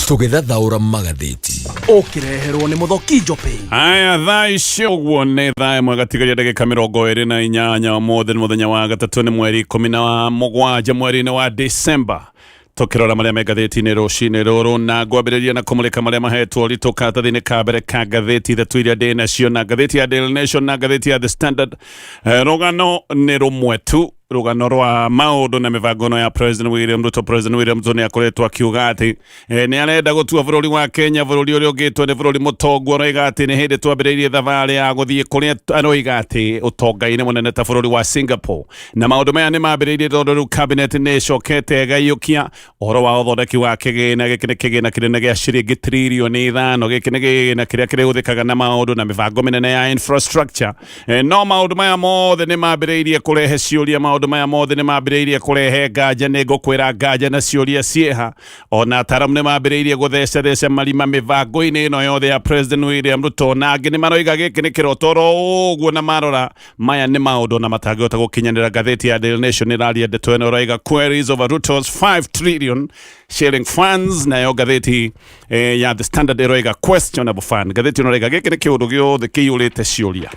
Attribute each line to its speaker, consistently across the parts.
Speaker 1: Tũgĩthathaũra magathĩti.
Speaker 2: Ũkĩreherwo nĩ Mũthoki Njopĩ.
Speaker 3: Aya, thaa ici ũguo nĩ thaa ĩmwe gatigaria ndagĩka 28. Ũmũthĩ nĩ mũthenya wa gatatũ, nĩ mweri 17 mweri-inĩ wa December. Tũkĩrora marĩa me ngathĩti-inĩ rũcinĩ rũrũ, na ngwambĩrĩria na kũmũrĩka marĩa mahetwo ũritũ karatathi-inĩ ka mbere ka ngathĩti ithatũ iria ndĩ nacio, na ngathĩti ya Daily Nation na ngathĩti ya The Standard. Rũgano nĩ rũmwe tu, rũgano rwa maũndũ na mĩbango ĩno ya President William Ruto. President William Ruto nĩ akoretwo akiuga atĩ nĩ arenda gũtua bũrũri wa Kenya bũrũri ũrĩa ũngĩtwo nĩ bũrũri mũtongu. Aroiga atĩ nĩ hĩndĩ twambĩrĩirie thabarĩ ya gũthiĩ kũrĩa aroiga atĩ ũtonga-inĩ mũnene ta bũrũri wa Singapore, na maũndũ maya nĩ mambĩrĩirie tondũ rĩu cabinet nĩ ĩcokete ĩgaiyũkia ũhoro wa ũthondeki wa kĩgĩna. Gĩkĩ nĩ kĩgĩna kĩnene gĩa ciringi tririoni 5. Gĩkĩ nĩ kĩgĩna kĩrĩa kĩrĩhũthĩkaga na maũndũ na mĩbango mĩnene ya infrastructure. No maũndũ maya mothe nĩ mambĩrĩirie kũrehe ciũria, maũndũ maya mothe nĩ mambĩrĩirie kũrehe nganja. Nĩ ngũkwĩra nganja na ciũria ciĩha. Ona ataramu nĩ mambĩrĩirie gũthecatheca marima mĩbango-inĩ ĩno yothe ya President William Ruto, na angĩ nĩ maroiga gĩkĩ nĩ kĩroto oro ũguo, na marora maya nĩ maũndũ na matangĩhota gũkinyanĩra. Ngathĩti ya Daily Nation ĩraria ndeto ĩno, ĩroiga queries over Ruto's 5 trillion shilling funds. Nayo ngathĩti ya The Standard ĩroiga questionable fund. Ngathĩti ĩno ĩroiga gĩkĩ nĩ kĩũndũ gĩothe kĩiyũrĩte ciũria.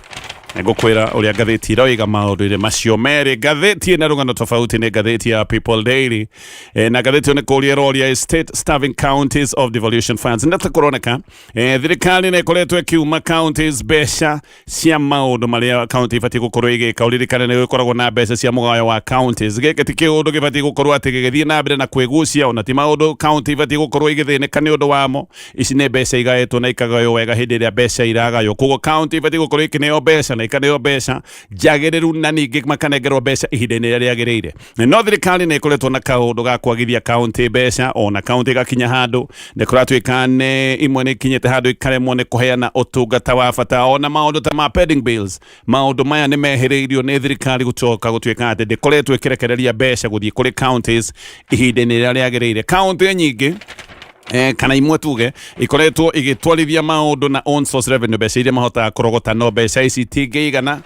Speaker 3: Ngũkwĩra ũrĩa ngathĩti iroiga maũndũ-inĩ macio merĩ. Ngathĩti ĩna rũgano tofauti nĩ ngathĩti ya People Daily. Na ngathĩti ĩyo nĩ kũria ĩroria, "Is state starving counties of devolution funds?" Nĩ ta kũroneka thirikari nĩ ĩkoretwo ĩkiuma counties mbeca cia maũndũ marĩa county ibatiĩ gũkorwo igĩka. Ũririkane nĩ gũkoragwo na mbeca cia mũgayo wa counties. Gĩkĩ ti kĩũndũ gĩbatiĩ gũkorwo atĩ gĩgĩthiĩ na mbere na kwĩgucia, ona ti maũndũ county ibatiĩ gũkorwo igĩthĩnĩka nĩ ũndũ wamo. Ici nĩ mbeca igaĩtwo na ikagaywo wega hĩndĩ ĩrĩa mbeca iragaywo. Koguo county ibatiĩ gũkorwo ikĩneo mbeca na ikaneo mbeca njagĩrĩru, na ningĩ makanengerwo mbeca ihinda-inĩ rĩrĩa rĩagĩrĩire. No thirikari nĩ ĩkoretwo na kaũndũ ga kwagithia county mbeca, ona county igakinya handũ nĩ kũratuĩka nĩ imwe nĩ ikinyĩte handũ ikaremwo nĩ kũheana ũtungata wa bata, ona maũndũ ta ma pending bills. Maũndũ maya nĩ mehĩrĩirio nĩ thirikari gũcoka gũtuĩka atĩ ndĩkoretwo ĩkĩrekereria mbeca gũthiĩ kũrĩ counties ihinda-inĩ rĩrĩa rĩagĩrĩire. County nyingĩ, kana imwe tuge, ikoretwo igĩtwarithia maũndũ na own source revenue, mbeca iria mahotaga kũrogota, no mbeca ici itingĩigana,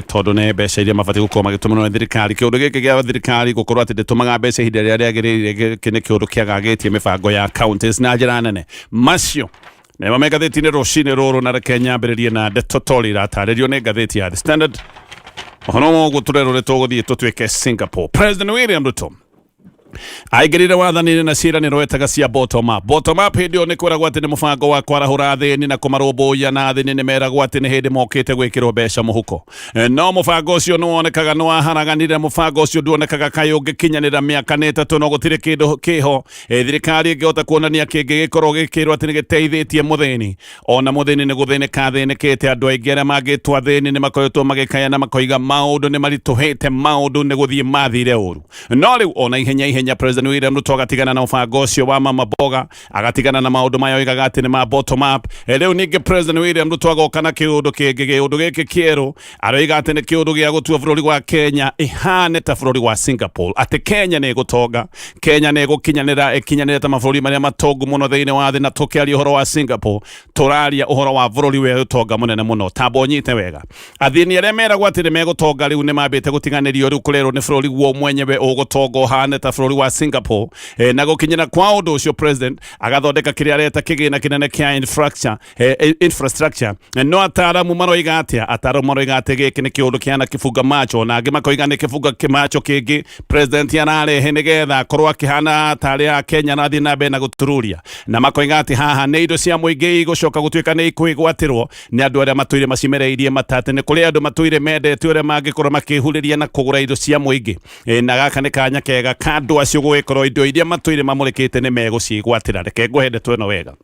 Speaker 3: tondũ nĩ mbeca iria mabatiĩ gũkorwo magĩtũmĩrwo nĩ thirikari. Kĩũndũ gĩkĩ gĩa thirikari gũkorwo atĩ ndĩtũmaga mbeca ihinda rĩrĩa rĩagĩrĩire, gĩkĩ nĩ kĩũndũ kĩagagĩtie mĩbango ya counties na njĩra nene. Macio nĩmo me ngathĩti-inĩ rũcinĩ rũrũ, na reke nyambĩrĩrie na ndeto tori iratarĩrio nĩ ngathĩti ya The Standard. Ũhoro wa ũguo tũrerwo nĩ tũgũthiĩ tũtuĩke Singapore. President William Ruto aingĩrire wathani-inĩ na ciĩranĩro etaga cia bottom up. Bottom up hĩndĩ ĩyo nĩ kwĩragwo atĩ nĩ mũbango wa kwarahũra athĩni na kũmarũmbũiya, na athĩni nĩ meragwo atĩ nĩ hĩndĩ mokĩte gwĩkĩrwo mbeca mũhuko. No mũbango ũcio nĩ wonekaga nĩ waharaganire. Mũbango ũcio nduonekaga kaĩ ũngĩkinyanĩra. Mĩaka nĩ 3, no gũtirĩ kĩndũ kĩho thirikari ĩngĩhota kuonania kĩngĩgĩkorwo gĩkĩrwo atĩ nĩ gĩteithĩtie mũthĩni. Ona mũthĩni nĩ gũthĩnĩka athĩnĩkĩte. Andũ aingĩ arĩa mangĩtwo athĩni nĩ makoretwo magĩkaya na makoiga maũndũ nĩ maritũhĩte, maũndũ nĩ gũthiĩ mathire ũru. No rĩu ona ihenya ihenya President William Ruto agatigana na mũbango ũcio wa mama mboga, agatigana na maũndũ maya oigaga atĩ nĩ ma bottom up. Rĩu ningĩ President William Ruto agoka na kĩũndũ kĩngĩ. Kĩũndũ gĩkĩ kĩerũ aroiga atĩ nĩ kĩũndũ gĩa gũtua bũrũri wa Kenya ĩhane ta bũrũri wa Singapore, atĩ Kenya nĩ ĩgũtonga, Kenya nĩ ĩgũkinyanĩra, ĩkinyanĩre ta mabũrũri marĩa matongu mũno thĩinĩ wa thĩ. Na tũkĩaria ũhoro wa Singapore, tũraria ũhoro wa bũrũri wĩ ũtonga mũnene mũno. Tamba ũnyite wega, athĩni arĩa meragwo atĩ nĩ megũtonga rĩu nĩ mambĩte gũtiganĩrio. Rĩu kũrerwo nĩ bũrũri guo mwenyewe ũgũtonga ũhane ta bũrũri wa Singapore. Na gũkinyĩra kwa ũndũ ũcio, president agathondeka kĩrĩa areta kĩgĩna kĩnene kĩa infrastructure. No ataramu maroiga atĩa? Ataramu maroiga atĩ gĩkĩ nĩ kĩũndũ kĩhana kĩbunga macho, na angĩ makoiga nĩ kĩbunga kĩmacho kĩngĩ president ararehe nĩgetha akorwo akĩhana tarĩ a Kenya arathiĩ na mbere na gũtururia, na makoiga atĩ haha nĩ indo cia mũingĩ igũcoka gũtuĩka nĩ ikwĩgwatĩrwo nĩ andũ arĩa matũire macimereirie mata, atĩ nĩ kũrĩ andũ matũire mendete ũrĩa mangĩkorwo makĩhurĩria na kũgũra indo cia mũingĩ. Na gaka nĩ kanya kega ka andũ acio gũgĩkorwo indo iria matũire mamũrĩkĩte nĩ megũciĩgwatĩra. Reke ngũhe ndeto ĩno wega.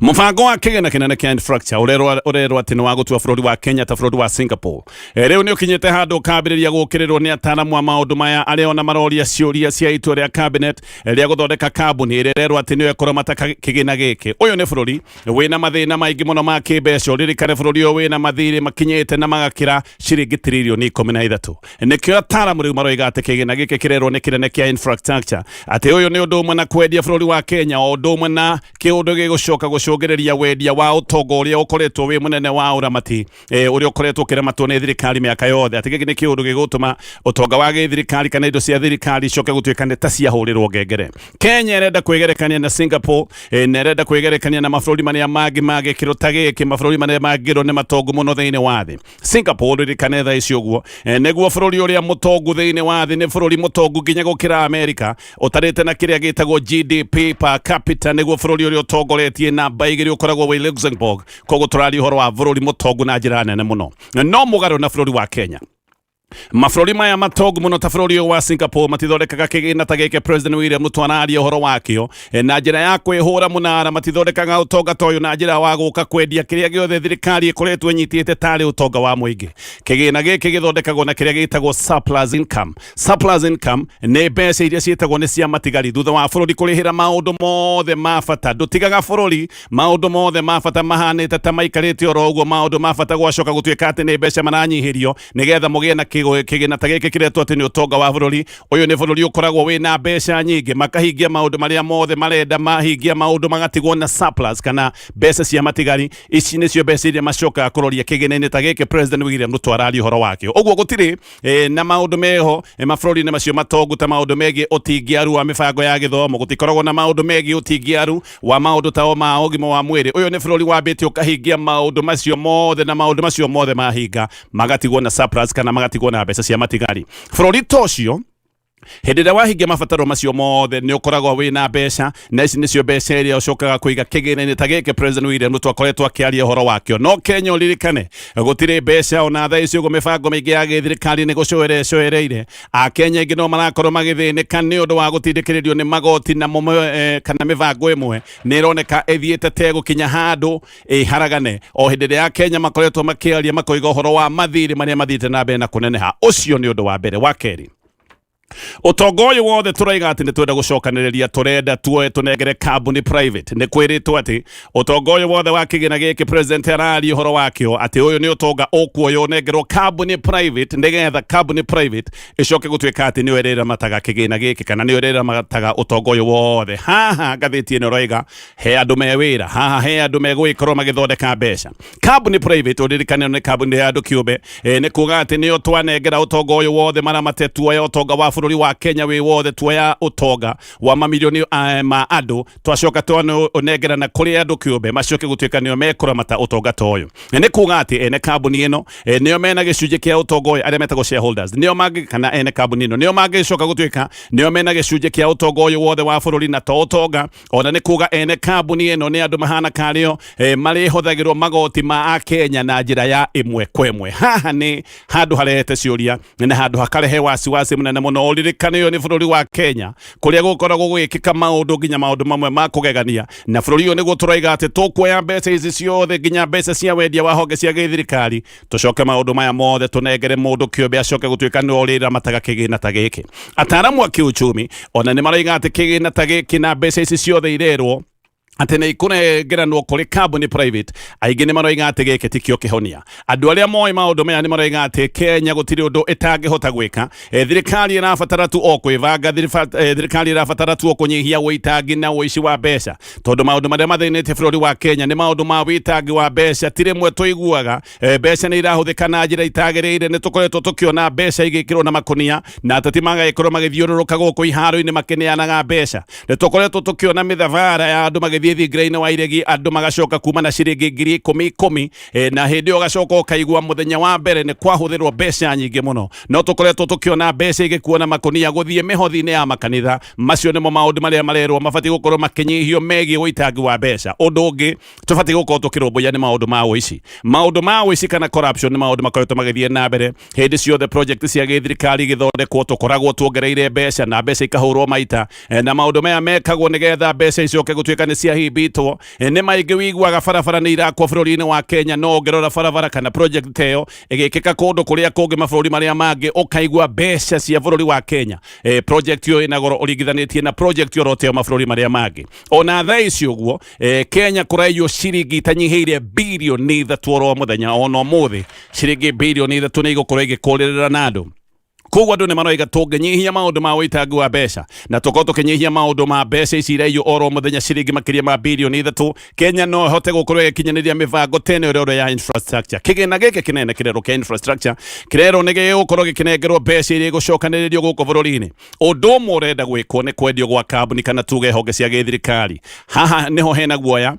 Speaker 3: Mũbango wa kĩgĩna kĩnene kĩa infrastructure ũrerwo atĩ nĩ wa gũtua bũrũri wa Kenya ta bũrũri wa Singapore, rĩu nĩ ũkinyĩte handũ ũkambĩrĩria gũkĩrĩrwo nĩ ataramu a maũndũ maya, arĩa ona maroria ciũria cia itua rĩa cabinet rĩa gũthondeka kambuni ĩrĩa ĩrerwo atĩ nĩyo ĩkũramata kĩgĩna gĩkĩ. Ũyũ nĩ bũrũri wĩna mathĩna maingĩ mũno ma kĩmbeca. Ũririkane bũrũri ũyũ wĩna mathirĩ makinyĩte na magakĩra ciringi tririoni 13. Nĩkĩo ataramu rĩu maroiga atĩ kĩgĩna gĩkĩ kĩrerwo nĩ kĩnene kĩa infrastructure, atĩ ũyũ nĩ ũndũ ũmwe na kwendia bũrũri wa Kenya, o ũndũ ũmwe na kĩũndũ gĩgũcoka. gũcoka gũcũngĩrĩria wendia wa ũtonga ũrĩa ũkoretwo wĩ mũnene wa ũramati ũrĩa ũkoretwo ũkĩramatwo nĩ thirikari mĩaka yothe, atĩ gĩkĩ nĩ kĩũndũ gĩgũtũma ũtonga wa gĩthirikari kana indo cia thirikari icoke gũtuĩka nĩ ta ciahũrĩrwo ngengere. Kenya ĩrenda kwĩgerekania na Singapore, na ĩrenda kwĩgerekania na mabũrũri marĩa mangĩ ma gĩkĩro ta gĩkĩ, mabũrũri marĩa mangĩrwo nĩ matongu mũno thĩinĩ wa thĩ. Singapore, ririkane thaa ici ũguo, nĩguo bũrũri ũrĩa mũtongu thĩinĩ wa thĩ, nĩ bũrũri mũtongu nginya gũkĩra Amerika, ũtarĩte na kĩrĩa gĩtagwo GDP per capita, nĩguo bũrũri ũrĩa ũtongoretie. Namba 2 ũkoragwo wĩ Luxembourg. Koguo tũraria ũhoro wa bũrũri mũtongu na njĩra nene mũno, no mũgarũ na bũrũri wa Kenya. Mabũrũri maya matongu mũno ta bũrũri ũyũ wa Singapore matithondekaga kĩgĩna ta gĩkĩ President William Ruto araria ũhoro wakĩo na njĩra ya kwĩhũra mũnara. Matithondekaga ũtonga ta ũyũ na njĩra wa gũka kwendia kĩrĩa gĩothe thirikari ĩkoretwo ĩnyitĩte tarĩ ũtonga wa mũingĩ. Kĩgĩna gĩkĩ gĩthondekagwo na kĩrĩa gĩtagwo surplus income. Surplus income nĩ mbeca iria ciĩtagwo nĩ cia matigari thutha wa bũrũri kũrĩhĩra maũndũ mothe ma bata. Ndũtigaga bũrũri maũndũ mothe ma bata mahanĩte ta maikarĩte oro ũguo, maũndũ ma bata gwacoka gũtuĩka atĩ nĩ mbeca maranyihĩrio nĩgetha mũgĩe na kĩgĩna ta gĩkĩ kĩretwo atĩ nĩ ũtonga wa bũrũri. Ũyũ nĩ bũrũri ũkoragwo wĩna mbeca nyingĩ, makahingia maũndũ marĩa mothe marenda, mahingia maũndũ magatigwo na surplus kana mbeca cia matigari. Ici nĩcio mbeca iria macokaga kũroria kĩgĩna-inĩ ta gĩkĩ President William Ruto araria ũhoro wakĩo. Ũguo gũtirĩ na maũndũ meho mabũrũri-inĩ macio matongu ta maũndũ megiĩ ũtingiaru wa mĩbango ya gĩthomo, gũtikoragwo na maũndũ megiĩ ũtingiaru wa maũndũ ta ma ũgima wa mwĩrĩ. Ũyũ nĩ bũrũri wambĩte ũkahingia maũndũ macio mothe, na maũndũ macio mothe mahinga magatigwo na surplus kana magatigwo na mbeca cia matigari. Bũrũri ta ũcio, hĩndĩ ĩrĩa wahingia mabataro macio mothe, nĩ ũkoragwo wĩna mbeca, na ici nĩcio mbeca iria ũcokaga kũiga kĩgĩna-inĩ ta gĩkĩ President William Ruto akoretwo akĩaria ũhoro wakĩo. No Kenya, ũririkane, gũtirĩ mbeca ona thaa ici ũguo. Mĩbango mĩingĩ ya gĩthirikari nĩ gũcoere ĩcoereire. Akenya aingĩ no marakorwo magĩthĩnĩka nĩ ũndũ wa gũtindĩkĩrĩrio nĩ magoti namo, kana mĩbango ĩmwe nĩ ĩroneka ĩthiĩte tegũkinya handũ ĩharagane, o hĩndĩ ĩrĩa Akenya makoretwo makĩaria makoiga ũhoro wa mathirĩ marĩa mathiĩte na mbere na kũneneha. Ũcio nĩ ũndũ wa mbere. Wa kerĩ, ũtonga ũyũ wothe tũraiga atĩ nĩ twenda gũcokanĩrĩria, tũrenda tuoe tũnengere kambuni private, nĩ kwĩrĩtwo atĩ ũtonga ũyũ wothe wa kĩgĩna gĩkĩ President araria ũhoro wakĩo, atĩ ũyũ nĩ ũtonga ũkuoywo ũnengerwo kambuni private, nĩgetha kambuni private ĩcoke gũtuĩka atĩ nĩyo ĩrĩramataga kĩgĩna gĩkĩ kana nĩyo ĩrĩramataga ũtonga ũyũ wothe. Haha ngathĩti ĩno ĩroiga he andũ me wĩra haha, he andũ megũgĩkorwo magĩthondeka mbeca. Kambuni private, ũririkane, nĩ kambuni ya andũ kĩũmbe. Nĩ kuga atĩ nĩyo twanengera ũtonga ũyũ wothe maramate. Tuoya ũtonga wa bũrũri wa Kenya wĩ wothe, tuoya ũtonga wa mamirioni ma andũ, twacoka twanengerana kũrĩ andũ kĩũmbe macoke gũtuĩka nĩo mekũramata ũtonga ta ũyũ. Nĩ kuga atĩ ene kambuni ĩno nĩo mena gĩcunjĩ kĩa ũtonga ũyũ, arĩa metagwo shareholders, nĩo mangĩ kana ene kambuni ĩno nĩo mangĩcoka gũtuĩka nĩo mena gĩcunjĩ kĩa ũtonga ũyũ wothe wa bũrũri. Na to ũtonga ona, nĩ kuga ene kambuni ĩno nĩ andũ mahana karĩo marĩhũthagĩrwo magoti ma Akenya na njĩra ya ĩmwe kwa ĩmwe. Haha nĩ handũ harehete ciũria na handũ hakarehe wasiwasi mũnene mũno. Ũririkane ũyũ nĩ bũrũri wa Kenya kũrĩa gũkoragwo gũgĩkĩka maũndũ nginya maũndũ mamwe ma kũgegania, na bũrũri ũyũ nĩguo tũroiga atĩ tũkuoya mbeca ici ciothe, nginya mbeca cia wendia wa honge cia gĩthirikari, tũcoke maũndũ maya mothe tũnengere mũndũ kĩũmbe acoke gũtuĩka nĩwe ũrĩramataga kĩgĩna ta gĩkĩ. Ataaramu a kĩuchumi ona nĩ maroiga atĩ kĩgĩna ta gĩkĩ na mbeca ici ciothe irerwo atĩ nĩ ikũnengeranwo kũrĩ kambuni private, aingĩ nĩ maroiga atĩ gĩkĩ tikĩo kĩhonia. Andũ arĩa moĩ maũndũ maya nĩ maroiga atĩ Kenya gũtirĩ ũndũ ĩtangĩhota gwĩka. Thirikari ĩrabatara tu o kwĩbanga, thirikari ĩrabatara tu o kũnyihia ũitangi na ũici wa mbeca, tondũ maũndũ marĩa mathĩnĩtie bũrũri wa Kenya nĩ maũndũ ma wĩitangi wa mbeca. Ti rĩmwe tũiguaga mbeca nĩ irahũthĩka na njĩra itagĩrĩire. Nĩ tũkoretwo tũkĩona mbeca igĩkĩrwo na makũnia na ateti magagĩkorwo magĩthiũrũrũka gũkũ iharo-inĩ makĩneanaga mbeca. Nĩ tũkoretwo tũkĩona mĩthabara ya andũ magĩthiĩ thingira-inĩ wa iregi, andũ magacoka kuma na ciringi 10,000 10,000, na hĩndĩ ĩyo ũgacoka ũkaigua mũthenya wa mbere nĩ kwahũthĩrwo mbeca nyingĩ mũno. No tũkoretwo tũkĩona mbeca igĩkuo na makũnia gũthiĩ mĩhothi-inĩ ya makanitha. Macio nĩmo maũndũ marĩa marerwo mabatiĩ gũkorwo makĩnyihio megiĩ ũitangi wa mbeca. Ũndũ ũngĩ tũbatiĩ gũkorwo tũkĩrũmbũiya nĩ maũndũ ma ũici. Maũndũ ma ũici kana corruption nĩ maũndũ makoretwo magĩthiĩ na mbere hĩndĩ ciothe. Project cia gĩthirikari igĩthondekwo, tũkoragwo tuongereire mbeca na mbeca ikahũrwo maita, na maũndũ maya mekagwo nĩgetha mbeca icoke gũtuĩka nĩ ciahimbitwo. Nĩ maingĩ wiguaga barabara nĩ irakwo bũrũri-inĩ wa Kenya, no ũngĩrora barabara kana project ta ĩyo ĩgĩkĩka kũndũ kũrĩa kũngĩ mabũrũri marĩa mangĩ, ũkaigua mbeca cia bũrũri wa Kenya, project ĩyo ĩna goro ũringithanĩtie na project oro ta ĩyo mabũrũri marĩa mangĩ. Ona thaa ici ũguo, Kenya kũraiywo ciringi itanyihĩire 3 birioni oro mũthenya. Ona ũmũthĩ ciringi 3 birioni nĩ igũkorwo igĩkũrĩrĩra na andũ. Koguo andũ nĩ maroiga tũngĩnyihia maũndũ ma ũitangi wa mbeca na tũkorwo tũkĩnyihia maũndũ ma mbeca ici iraiywo oro mũthenya ciringi makĩria ma bilioni 3, Kenya no ĩhote gũkorwo ĩgĩkinyanĩria mĩbango tene ĩrĩa ya infrastructure. Kĩgĩna gĩkĩ kĩnene kĩrerwo kĩa infrastructure kĩrerwo nĩ gĩgũkorwo gĩkĩnengerwo mbeca iria igũcokanĩrĩrio gũkũ bũrũri-inĩ. Ũndũ ũmwe ũrenda gwĩkwo nĩ kwendio gwa kambuni kana tuge honge cia gĩthirikari. Haha nĩho hena guoya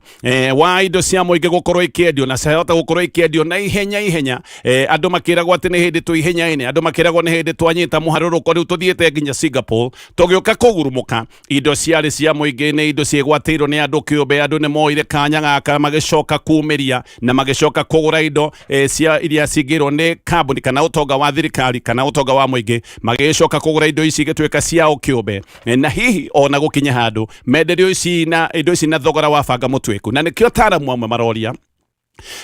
Speaker 3: wa indo cia mũingĩ gũkorwo ikĩendio na ciahota gũkorwo ikĩendio na ihenya ihenya, andũ makĩragwo atĩ nĩ hĩndĩ twĩ ihenya-inĩ, andũ makĩragwo nĩ hĩndĩ twanyita mũharũrũko, rĩu tũthiĩte nginya Singapore, tũgĩũka kũgurumũka indo ciarĩ cia mũingĩ nĩ indo ciĩgwatĩirwo nĩ andũ kĩũmbe. Andũ nĩ moire kanya gaka magĩcoka kumĩria na magĩcoka kũgũra indo cia iria cingĩrwo nĩ kambuni kana ũtonga wa thirikari kana ũtonga wa mũingĩ, magĩcoka kũgũra indo ici igĩtuĩka ciao kĩũmbe, na hihi ona gũkinya handũ menderio ici na indo ici na thogora wa banga mũtuĩku. Na nĩkĩo taaramu amwe maroria,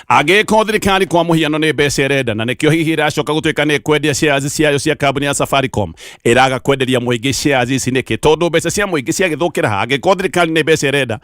Speaker 3: angĩkorwo thirikari kwa mũhiano nĩ mbeca ĩrenda na nĩkĩo hihi ĩracoka gũtuĩka nĩ ĩkwendia shares ciayo cia kambuni ya Safaricom, ĩraga kwenderia mũingĩ shares ici nĩkĩ? Tondũ mbeca cia mũingĩ ciagĩthũkĩra ha? Angĩkorwo thirikari nĩ mbeca ĩrenda,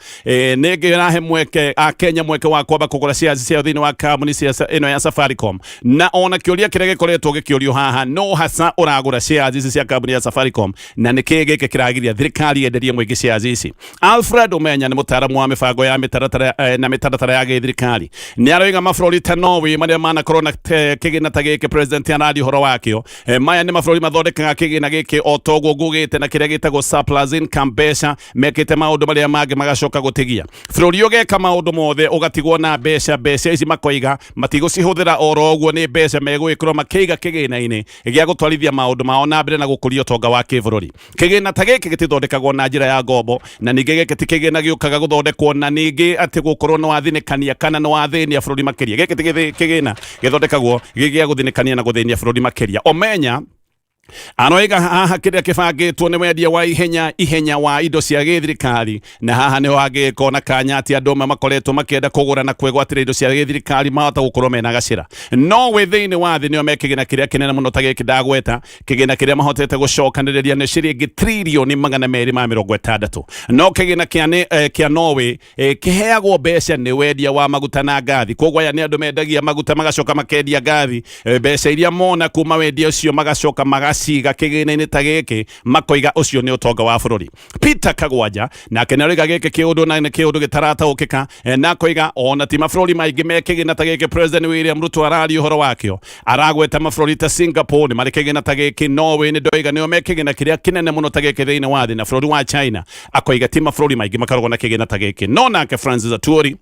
Speaker 3: nĩ ĩrahe mweke akenya mweke wa kwamba kũgũra shares ciayo thĩinĩ wa kambuni cia ĩno ya Safaricom. Na ona kĩũria kĩrĩa gĩkoretwo gĩkĩũrio haha, no hasa ũragũra shares ici cia kambuni ya Safaricom, na nĩkĩ gĩkĩ kĩragiria thirikari yenderie mũingĩ shares ici? Alfred Omenya nĩ mũtaaramu wa mĩbango ya mĩtaratara na mĩtaratara ya gĩthirikari. Nĩ aroiga mabũrũri ta Norway marĩa manakorwo na kĩgĩna ta gĩkĩ president araria ũhoro wakĩo, maya nĩ mabũrũri mathondekaga kĩgĩna gĩkĩ o toguo ngugĩte na kĩrĩa gĩtagwo surplus income, mbeca mekĩte maũndũ marĩa mangĩ magacoka gũtigia bũrũri ũgeka maũndũ mothe ũgatigwo na mbeca. Mbeca ici makoiga matigũcihũthĩra oro ũguo, nĩ mbeca megũgĩkorwo makĩiga kĩgĩna-inĩ gĩa gũtwarithia maũndũ mao na mbere na gũkũria ũtonga wa kĩbũrũri. Kĩgĩna ta gĩkĩ gĩtithondekagwo na njĩra ya ngombo, na ningĩ gĩkĩ ti kĩgĩna gĩũkaga gũthondekwo na ningĩ atĩ gũkorwo nĩ wathinĩkania kana nĩ wathĩnia bũrũri makĩria. Gĩkĩ ti kĩgĩna gĩthondekagwo gĩ gĩa gũthinĩkania na gũthĩnia bũrũri makĩria. Omenya aroiga haha kĩrĩa kĩbangĩtwo nĩ wendia wa ihenya ihenya wa indo cia gĩthirikari, na haha nĩho hangĩgĩkorwo na kanya atĩ andũ amwe makoretwo makĩenda kũgũra na kwĩgwatĩra indo cia gĩthirikari mahota gũkorwo mena gacĩra. No wĩ thĩinĩ wa thĩ nĩo me kĩgĩna kĩrĩa kĩnene mũno ta gĩkĩ ndagweta. Kĩgĩna kĩrĩa mahotete gũcokanĩrĩria nĩ ciringi 260,000,000,000, no kĩgĩna kĩa Norway kĩheagwo mbeca nĩ wendia wa maguta na ngathi. Koguo aya nĩ andũ mendagia maguta magacoka makendia ngathi, mbeca iria mona kuma wendia ũcio magacoka magaciga kĩgĩna-inĩ ta gĩkĩ, makoiga ũcio nĩ ũtonga wa bũrũri. Peter Kagwanja nake nĩ aroiga gĩkĩ kĩũndũ na nĩ kĩũndũ gĩtarataũkĩka, na akoiga ona ti mabũrũri maingĩ me kĩgĩna ta gĩkĩ President William Ruto araria ũhoro wakĩo. Aragweta mabũrũri ta Singapore nĩ marĩ kĩgĩna ta gĩkĩ, Norway nĩ ndoiga nĩo me kĩgĩna kĩrĩa kĩnene mũno ta gĩkĩ thĩinĩ wa thĩ, na bũrũri wa China. Akoiga ti mabũrũri maingĩ makoragwo na kĩgĩna ta gĩkĩ. No nake Francis Atwoli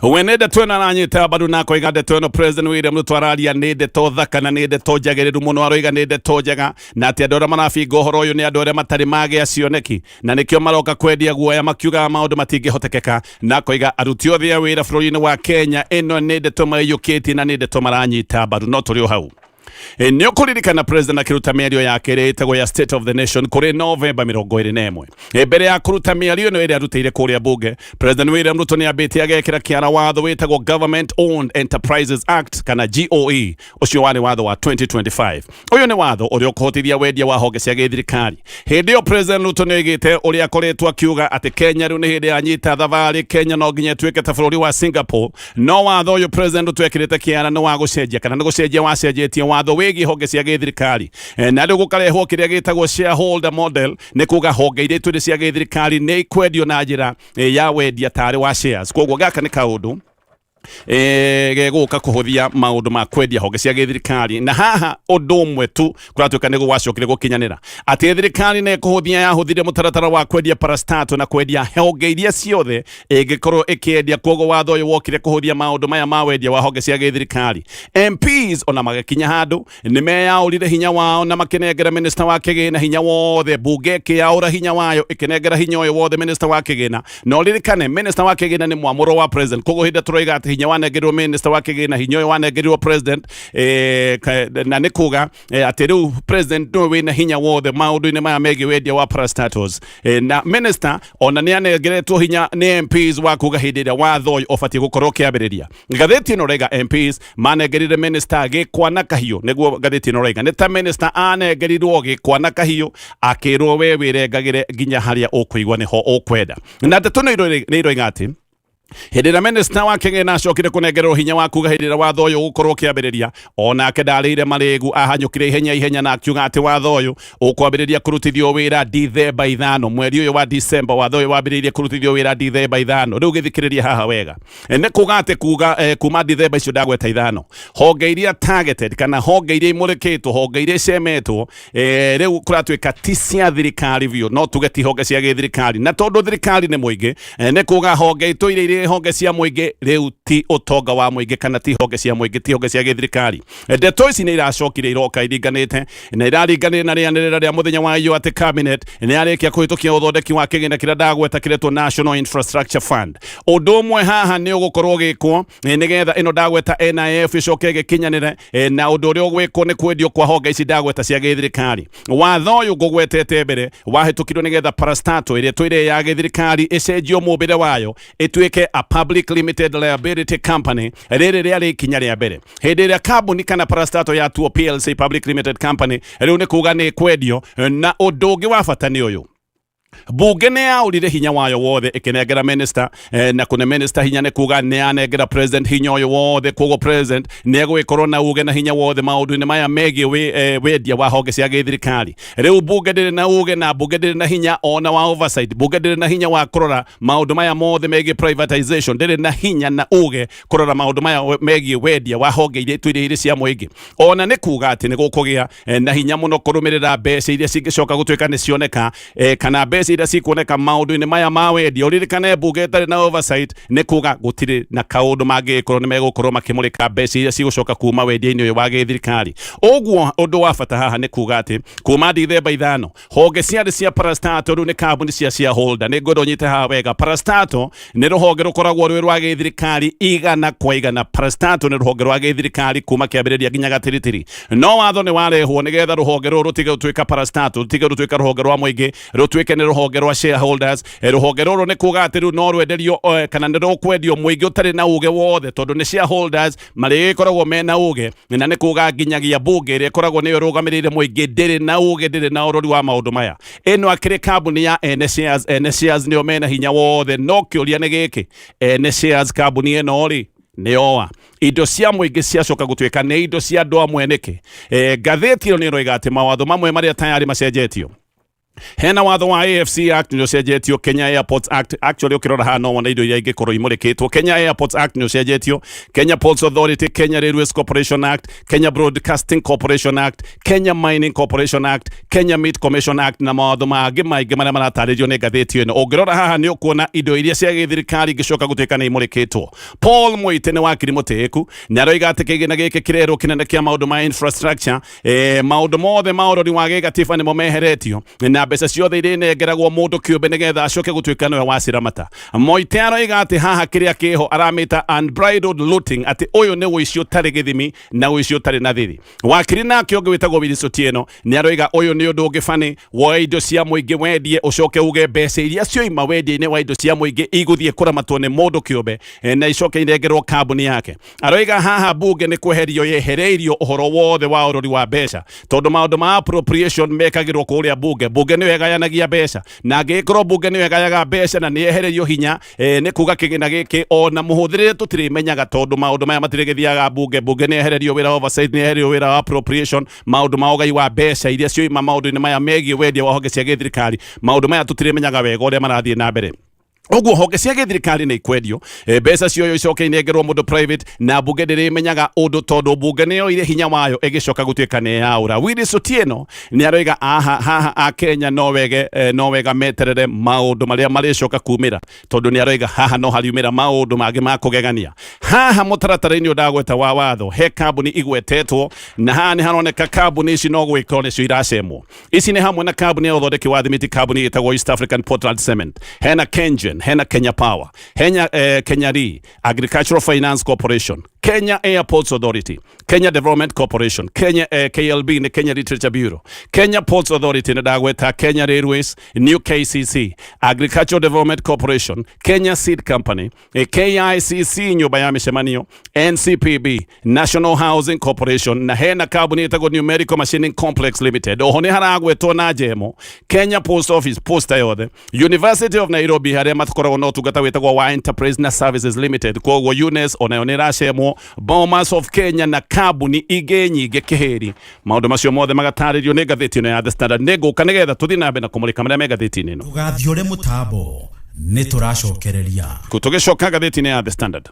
Speaker 3: we nĩ ndeto ĩno aranyita mbaru na akoiga ndeto ĩno President William Ruto araria nĩ ndeto thaka na nĩ ndeto njagĩrĩru mũno. Aroiga nĩ ndeto njega na atĩ andũ arĩa marabinga ũhoro ũyũ nĩ andũ arĩa matarĩ magĩa cioneki na nĩkĩo maroka kwendia guoya makiugaga maũndũ matingĩhotekeka, na akoiga aruti othe a wĩra bũrũri-inĩ wa Kenya ĩno nĩ ndeto maiyũkĩtie na nĩ ndeto maranyita mbaru. No tũrĩ o hau, nĩ ũkũririkana president akĩruta mĩario yake ĩrĩa ĩtagwo ya State of the Nation kũrĩ Novemba 21. Mbere ya kũruta mĩario ĩno ĩrĩa arutĩire kũrĩa bunge, President William Ruto nĩ ambĩte agekĩra kĩara watho wĩtagwo Government Owned Enterprises Act kana GOE. Ũcio warĩ watho wa 2025. Ũyũ nĩ watho ũrĩa ũkũhotithia wendia wa honge cia gĩthirikari. Hĩndĩ ĩyo President Ruto nĩ oigĩte ũrĩa akoretwo akiuga atĩ Kenya rĩu nĩ hĩndĩ yanyita thabarĩ, Kenya no nginya ĩtuĩke ta bũrũri wa Singapore. No watho ũyũ President Ruto ekĩrĩte kĩara nĩ wa gũcenjia kana nĩ gũcenjia wacenjetie watho wĩgiĩ honge cia gĩthirikari, na rĩu gũkarehwo kĩrĩa gĩtagwo shareholder model, nĩ kuga honge iria itwĩrĩ cia gĩthirikari nĩ ikwendio na njĩra ya wendia tarĩ wa shares. Koguo gaka nĩ kaũndũ gegũka kũhũthia maũndũ ma kwendia honge cia gĩthirikari. Na haha ũndũ ũmwe tu kũratuĩka nĩguo gwacokire gũkinyanĩra atĩ thirikari nĩ kũhũthia yahũthirie mũtaratara wa kwendia parastato na kwendia honge iria ciothe ĩngĩkorwo ĩkĩendia. Koguo watho ũyũ wokire kũhũthia maũndũ maya ma wendia wa honge cia gĩthirikari. MPs ona magĩkinya handũ nĩ meyaũrire hinya wao na makĩnengera minista wa kĩgĩna hinya wothe. Bunge ĩkĩyaũra hinya wayo, ĩkĩnengera hinya ũyũ wothe minista wa kĩgĩna. Na ũririkane minista wa kĩgĩna nĩ mwamũro wa president. Koguo hĩndĩ tũroiga atĩ hinya wanengerirwo minista wa kĩgĩna, hinya ũyũ wanengerirwo president, na nĩ kuga atĩ rĩu president nĩwe wĩna hinya wothe maũndũ-inĩ maya megiĩ wendia wa parastatals. Na minister ona nĩ anengeretwo hinya nĩ MPs wa kuga hĩndĩ ĩrĩa watho ũyũ ũbatiĩ gũkorwo ũkĩambĩrĩria. Ngathĩti ĩno raiga MPs manengerire minister gĩkwa na kahiũ. Nĩguo ngathĩti ĩno raiga nĩ ta minister anengerirwo gĩkwa na kahiũ, akĩrwo we wĩrengagĩre nginya harĩa ũkũigua nĩho ũkwenda. Na ndeto nĩ iroiga atĩ Hĩndĩ ĩrĩa minista wa kĩgĩna acokire kũnengererwo hinya wa kuga hĩndĩ ĩrĩa watho ũyũ ũgũkorwo ũkĩambĩrĩria, onake ndarĩire marĩgu, ahanyũkire ihenya ihenya na akiuga atĩ watho ũyũ ũkwambĩrĩria kũrutithio wĩra Dithemba 5, mweri ũyũ wa Disemba. Watho ũyũ wambĩrĩirie kũrutithio wĩra Dithemba 5. Rĩu gĩthikĩrĩrie haha wega, nĩ kuga atĩ kuga kuma Dithemba icio ndagweta 5, honge iria targeted kana honge iria imũrĩkĩtwo, honge iria icemetwo, rĩu kũratuĩka ti cia thirikari biũ, no tuge ti honge cia gĩthirikari. Na tondũ thirikari nĩ mũingĩ, nĩ kuga honge itũire irĩ honge cia mũingĩ rĩu ti ũtonga wa mũingĩ kana ti honge cia mũingĩ, ti honge cia gĩthirikari. Ndeto ici nĩ iracokire iroka iringanĩte na iraringanĩre na rĩanĩrĩra rĩa mũthenya wa iyo atĩ cabinet nĩ yarĩkia kũhĩtũkia ũthondeki wa kĩgĩna kĩrĩa ndagweta kĩretwo National Infrastructure Fund. Ũndũ ũmwe haha nĩ ũgũkorwo ũgĩkwo nĩgetha ĩno ndagweta NIF ĩcoke ĩgĩkinyanĩre, na ũndũ ũrĩa ũgwĩkwo nĩ kwendio kwa honge ici ndagweta cia gĩthirikari. Watho ũyũ ngũgwetete mbere wahĩtũkirio nĩgetha parastato ĩrĩa ĩtũire ya gĩthirikari ĩcenjio mũmbĩre wayo ĩtuĩke a public limited liability company. Rĩrĩ rĩarĩ ikinya rĩa mbere. Hĩndĩ ĩrĩa kambuni kana parastato yatuo PLC, public limited company, rĩu nĩ kuga nĩ kwendio. Na ũndũ ũngĩ wa bata nĩ ũyũ: Bunge nĩ yaũrire hinya wayo wothe ĩkĩnengera minister, na kũne minister hinya nĩ kuga nĩ yanengera president hinya ũyũ wothe. Koguo president nĩ egũgĩkorwo na uge na hinya wothe maũndũ-inĩ maya megiĩ wendia wa honge cia gĩthirikari. Rĩu bunge ndĩrĩ na uge na bunge ndĩrĩ na hinya ona wa oversight. Bunge ndĩrĩ na hinya wa kũrora maũndũ maya mothe megiĩ privatization, ndĩrĩ na hinya na uge kũrora maũndũ maya megiĩ wendia wa honge iria itũire irĩ cia mũingĩ. Ona nĩ kuga atĩ nĩ gũkũgĩa na hinya mũno kũrũmĩrĩra mbeca iria cingĩcoka gũtuĩka nĩ cioneka, kana mbeca iria cikuoneka maũndũ-inĩ maya ma wendia. Ũririkane bunge ĩtarĩ na oversight nĩ kuga gũtirĩ na kaũndũ mangĩgĩkorwo nĩ megũkorwo makĩmũrĩka mbeca iria cigũcoka kuma wendia-inĩ ũyũ wa gĩthirikari. Ũguo ũndũ wa bata haha nĩ kuga atĩ kuma Dithemba 5, honge ciarĩ cia parastato rĩu nĩ kambuni cia shareholder. Nĩ ngwenda ũnyite haha wega. Parastato nĩ rũhonge rũkoragwo rwĩ rwa gĩthirikari 100%. Parastato nĩ rũhonge rwa gĩthirikari kuma kĩambĩrĩria nginya gatiritiri, no watho nĩ warehwo nĩgetha rũhonge rũrũ rũtige gũtuĩka parastato, rũtige gũtuĩka rũhonge rwa mũingĩ, rũtuĩke nĩ rũhonge rwa shareholders. Rũhonge rũrũ nĩ kuga atĩ rĩu no rwenderio, kana nĩ rũkwendio mũingĩ ũtarĩ na uge wothe, tondũ nĩ shareholders marĩgĩkoragwo mena uge. Na nĩ kuga nginyagia bunge ĩrĩa ĩkoragwo nĩyo ĩrũgamĩrĩire mũingĩ ndĩrĩ na uge, ndĩrĩ na ũrori wa maũndũ maya. Ĩno akĩrĩ kambuni ya ene shares. Ene shares nĩo mena hinya wothe. No kĩũria nĩ gĩkĩ: ene shares kambuni ĩno rĩ, nĩ oa? Indo cia mũingĩ ciacoka gũtuĩka nĩ indo cia andũ amwe nĩkĩ? Ngathĩti ĩno nĩ ĩroiga atĩ mawatho mamwe marĩa tayari macenjetio, hena watho wa AFC Act nĩ ũcenjetio, Kenya Airports Act. Actually, ũkĩrora haha no wone indo iria ingĩkorwo imũrĩkĩtwo. Kenya Airports Act nĩ ũcenjetio, Kenya Ports Authority, Kenya Railways Corporation Act, Kenya Broadcasting Corporation Act, Kenya Mining Corporation Act, Kenya Meat Commission Act, na mawatho mangĩ maingĩ marĩa maratarĩrio nĩ ngathĩti ĩno. Ũngĩrora haha nĩ ũkuona indo iria cia gĩthirikari ingĩcoka gũtuĩka nĩ imũrĩkĩtwo. Paul Moite nĩ wakiri mũtĩĩku, nĩ aroiga atĩ kĩgĩna gĩkĩ kĩrerwo kĩnene kĩa maũndũ ma infrastructure, maũndũ mothe ma ũrori wa gĩgatiba nĩmo meheretio na mbeca ciothe irĩnengeragwo mũndũ kĩũmbe nĩgetha acoke gũtuĩka nĩwe waciramata. Moite aroiga atĩ haha kĩrĩa kĩho aramĩta unbridled looting, atĩ ũyũ nĩ ũici ũtarĩ gĩthimi na ũici ũtarĩ na thiri. Wakiri nake ũngĩ wĩtagwo Willis Otieno nĩ aroiga ũyũ nĩ ũndũ ũngĩ bani woe indo cia mũingĩ wendie, ũcoke uge mbeca iria cioima wendia-inĩ wa indo cia mũingĩ igũthiĩ kũramatwo nĩ mũndũ kĩũmbe, na icoke inengerwo kambuni yake. Aroiga haha bunge nĩ kweherio yehereirio ũhoro wothe wa ũrori wa mbeca, tondũ maũndũ ma appropriation mekagĩrwo kũrĩa bunge. Bunge nĩyo ĩgayanagia mbeca, na angĩgĩkorwo bunge nĩyo ĩgayaga mbeca na nĩ yehereirio hinya, nĩ kuga kĩgĩna gĩkĩ ona mũhũthĩrĩre tũtirĩmenyaga, tondũ maũndũ maya matirĩgĩthiaga bunge. Bunge nĩ yehererio wĩra wa oversight, nĩ yehererio wĩra wa appropriation, maũndũ ma ũgai wa mbeca iria cioima maũndũ-inĩ maya megiĩ wendia wa honge cia gĩthirikari. Maũndũ maya tũtirĩmenyaga wega ũrĩa marathiĩ na mbere. Ũguo honge cia gĩthirikari nĩ ikwendio, mbeca cioyo icoke inengerwo mũndũ private, na bunge ndĩrĩmenyaga ũndũ, tondũ bunge nĩyo ire hinya wayo ĩgĩcoka gũtuĩka nĩ yaũra. Willis Otieno nĩ aroiga aha haha a Kenya no wege, no wega meterere maũndũ marĩa marĩcoka kumĩra, tondũ nĩ aroiga haha no hariumĩra maũndũ mangĩ ma kũgegania. Haha mũtaratara-inĩ ũyũ ndagweta wa watho, he kambuni igwetetwo, na haha nĩ haroneka kambuni ici no gwĩkwo nĩcio iracemwo. Ici nĩ hamwe na kambuni ya ũthondeki wa thimiti, kambuni ĩtagwo East African Portland Cement, hena Kengen, hena Kenya Power, hena Kenya Re, Agricultural Finance Corporation, Kenya Airports Authority, Kenya Development Corporation, Kenya KLB nĩ Kenya Literature Bureau, Kenya Ports Authority nĩ ndagweta, Kenya Railways, New KCC, Agricultural Development Corporation, Kenya Seed Company, KICC nyũmba ya mĩcemanio, NCPB, National Housing Corporation, na hena kambuni ĩtagwo Numerical Machining Complex Limited. Oho nĩ haragwetwo na njemo Kenya Post Office, posta yothe, University of Nairobi harĩa makoragwo na ũtungata wĩtagwo wa Enterprise na Services Limited, koguo UNES onayo nĩ ĩracemwo, Bomas of Kenya na kambuni ingĩ nyingĩ kĩhĩri. Maũndũ macio mothe magatarĩrio nĩ ngathĩti ĩno ya The Standard. Nĩ ngũka nĩgetha tũthiĩ na mbere na kũmũrĩka marĩa me ngathĩti-inĩ ĩno.
Speaker 1: Ndũgathiũre mũtambo, nĩ tũracokereria.
Speaker 3: Tũgĩcoka ngathĩti-inĩ ya The Standard,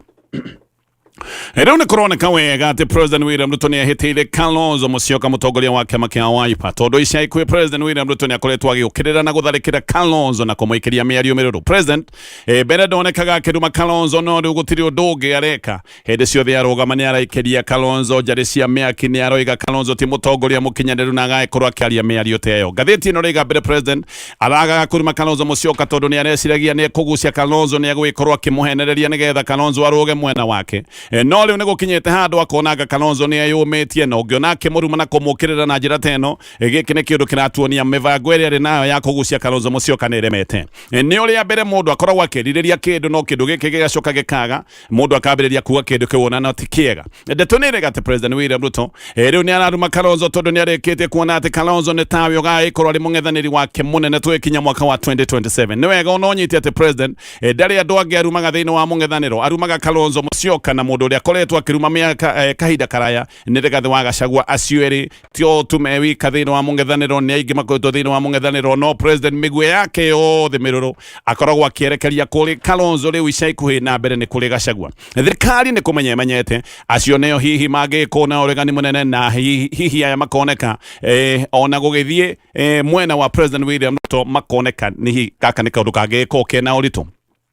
Speaker 3: rĩu nĩ kũroneka wega atĩ President William Ruto nĩ ahĩtĩire Kalonzo Musyoka, mũtongoria wa kĩama kĩa Wiper, tondũ ica ikuhĩ President William Ruto nĩ akoretwo agĩũkĩrĩra na gũtharĩkĩra Kalonzo na kũmũikĩria mĩario mĩrũrũ. President mbere ndonekaga akĩruma Kalonzo, no rĩu gũtirĩ ũndũ ũngĩ areka. Hĩndĩ ciothe arũgama nĩ araikĩria Kalonzo njarĩ cia mĩaki, nĩ aroiga Kalonzo ti mũtongoria mũkinyanĩru na agagĩkorwo akĩaria mĩario ta ĩyo. Ngathĩti ĩno rĩiga mbere President aragaga kũruma Kalonzo Musyoka tondũ nĩ areciragia nĩ ekũgucia Kalonzo, nĩ egũgĩkorwo akĩmũhenereria nĩgetha Kalonzo arũge mwena wake. No rĩu nĩ gũkinyĩte handũ akonanga Kalonzo nĩ eyũmĩtie, na ũngĩona akĩmũruma na kũmũkĩrĩra na njĩra ta ĩno, gĩkĩ nĩ kĩũndũ kĩratuonia mĩbango ĩrĩa arĩ nayo ya kũgucia Kalonzo Musyoka nĩ ĩremete. Nĩ ũrĩa mbere mũndũ akoragwo akĩrirĩria kĩndũ, no kĩndũ gĩkĩ gĩgacoka gĩkaga, mũndũ akambĩrĩria kuga kĩndũ kĩu ona no ti kĩega. Ndeto nĩ ĩrega atĩ President William Ruto rĩu nĩ araruma Kalonzo tondũ nĩ arĩkĩtie kuona atĩ Kalonzo nĩ tawe ũgagĩkorwo arĩ mũng'ethanĩri wake mũnene tũgĩkinya mwaka wa 2027. Nĩ wega ona ũnyite atĩ President ndarĩ andũ angĩ arumaga thĩinĩ wa mũng'ethanĩro, arumaga Kalonzo Musyoka na mũndũ ũrĩa akoretwo akĩruma mĩaka kahinda karaya nĩ Rigathĩ wa Gachagua. Acio erĩ tio tu me wika thĩinĩ wa mũng'ethanĩro, nĩ aingĩ makoretwo thĩinĩ wa mũng'ethanĩro, no President mĩguĩ yake yothe mĩrũrũ akoragwo akĩerekeria kũrĩ Kalonzo rĩu ica ikuhĩ na mbere nĩ kũrĩ Gachagua. Thirikari nĩ kũmenya ĩmenyete acio nĩo hihi mangĩkwo na ũregani mũnene, na hihi aya makoneka ona gũgĩthiĩ mwena wa President William Ruto makoneka nĩ hihi gaka nĩ kaũndũ kangĩkwo kena ũritũ.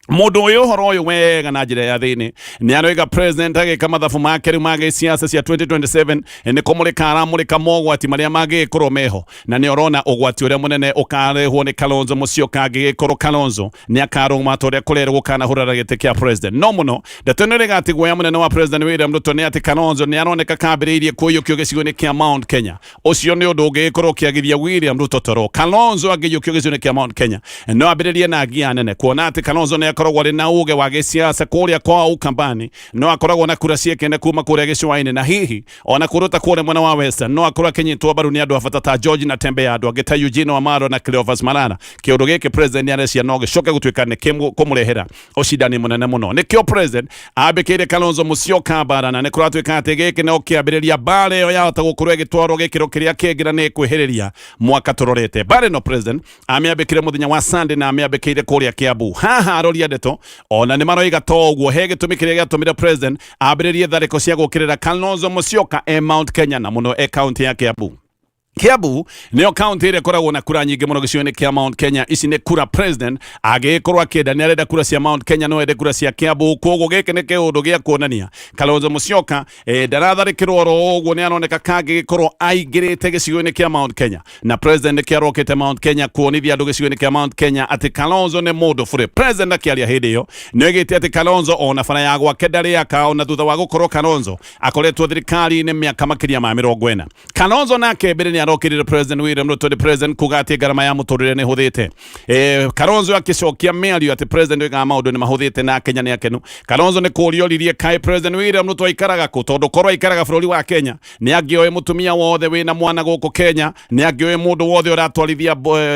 Speaker 3: Mũndũ ũyũ ũhoro ũyũ wega na njĩra ya thĩinĩ nĩ aroiga President agĩka mathabu make rĩu ma gĩsiasa cia 2027 nĩ kũmũrĩka aramũrĩka mogwati marĩa mangĩgĩkorwo meho, na nĩ ũrona ũgwati ũrĩa mũnene ũkarehwo nĩ Kalonzo Musyoka angĩgĩkorwo Kalonzo nĩ akarũma ta ũrĩa kũrerwo gũkanahũrana gĩtĩ kĩa President. No mũno ndeto ĩno ĩrĩga atĩ guoya mũnene wa President William Ruto nĩ atĩ Kalonzo nĩ aroneka kambĩrĩirie kũiyũkio gĩcigo-inĩ kĩa Mount Kenya. Ũcio nĩ ũndũ ũngĩgĩkorwo ũkĩagithia William Ruto toro. Kalonzo angĩiyũkio gĩcigo-inĩ kĩa Mount Kenya no ambĩrĩrie na ngia nene, kuona atĩ Kalonzo nĩ akoragwo arĩ na uge wa gĩsiasa kũrĩa kwa Ukambani, no akoragwo na kura ciekene kuma kũrĩa gĩcũa-inĩ, na hihi ona kũrũ ta kũrĩa mwena wa Western no akorwo akĩnyitwo mbaru nĩ andũ a bata ta George na Tembe ya andũ angĩ ta Eugene Wamalwa na Cleophas Malala. Kĩũndũ gĩkĩ President nĩ arecia no gĩcoke gũtuĩka nĩ kũmũrehera ũcindani mũnene mũno. Nĩkĩo President ambĩkĩire Kalonzo Musyoka mbara, na nĩ kũratuĩka atĩ gĩkĩ no kĩambĩrĩria mbara ĩyo yahota gũkorwo ĩgĩtwarwo gĩkĩro kĩrĩa kĩngĩ na nĩ ĩkwĩhĩrĩria mwaka tũrorete. Mbara ĩno President amĩambĩkire mũthenya wa Sunday na amĩambĩkĩire kũrĩa Kiambu. Haha aroria ndeto ona nĩ maroiga to ũguo he gĩtũmi kĩrĩa gĩatũmire President ambĩrĩrie tharĩko cia gũkĩrĩra Kalonzo Musyoka e Mount Kenya na mũno e kaunti ya Kiambu. Kiambu nĩyo kaunti ĩrĩa ĩkoragwo na kura nyingĩ mũno gĩcigo-inĩ kĩa Mount Kenya. Ici nĩ kura President angĩgĩkorwo akĩenda, nĩ arenda kura cia Mount Kenya, no ende kura cia Kiambu. Koguo gĩkĩ nĩ kĩũndũ gĩa kuonania Kalonzo Musyoka ndaratharĩkĩrwo oro ũguo, nĩ aroneka kangĩgĩkorwo aingĩrĩte gĩcigo-inĩ kĩa Mount Kenya, na President nĩkĩo arokĩte Mount Kenya kuonithia andũ gĩcigo-inĩ kĩa Mount Kenya atĩ Kalonzo nĩ mũndũ bũrĩ. President akĩaria hĩndĩ ĩyo nĩ oigĩte atĩ Kalonzo ona bara ya gwake ndarĩ aka, ona thutha wa gũkorwo Kalonzo akoretwo thirikari-inĩ mĩaka makĩria ma 40. Kalonzo nake mbere nĩ arokĩrire President William Ruto nĩ President kuga atĩ ngarama ya mũtũrĩre nĩ hũthĩte. Kalonzo akĩcokia mĩario atĩ President oigaga maũndũ nĩ mahũthĩte na Kenya nĩ akenu. Kalonzo nĩ kũũria oririe kaĩ President William Ruto aikaraga kũ, tondũ korwo aikaraga bũrũri wa Kenya nĩ angĩoĩ mũtumia wothe wĩna mwana gũkũ Kenya, nĩ angĩoĩ mũndũ wothe ũratwarithia